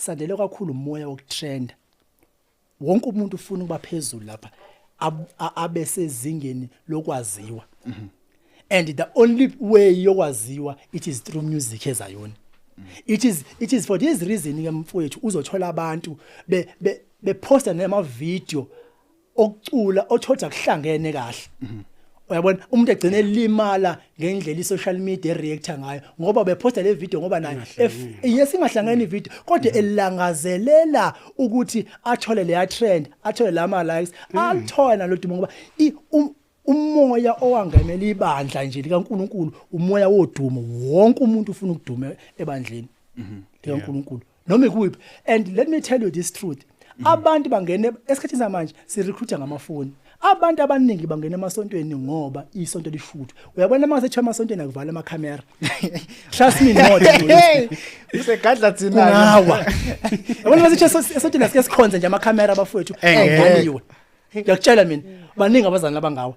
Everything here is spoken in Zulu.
Sandele kakhulu umoya wokutrend. Wonke umuntu ufuna ukuba phezulu lapha, abe sezingeni lokwaziwa, and the only way yokwaziwa, it is through music ezayona. It is for this reason ke, mfowethu, uzothola abantu beposta nama video okucula othola kuhlangene kahle. Uyabona, umuntu egcine elimala ngendlela i-social media ereacta ngayo, ngoba beposta le video ngoba naye yes, ingahlangene ivideo, kodwa elangazelela ukuthi athole leya trend, athole lama likes, alithole nalo dumo, ngoba umoya owangamela ibandla nje likaNkuluNkulu umoya wodumo. Wonke umuntu ufuna ukuduma ebandleni likaNkuluNkulu noma ikuphi. And let me tell you this truth, abantu bangene esikhathini samanje, sirecruita ngamafoni. Abantu abaningi bangena emasontweni ngoba isonto lishuthwa. Uyabona, uma sethiwa emasontweni akuvala amakhamera, trust me not. Hey, usegadla thina. Kungawa. Yabona, uma sethiwa esontweni asike sikhonze nje amakhamera, abafowethu, Engeke. engaliwe, ngiyakutshela mina, baningi abazali abangawa.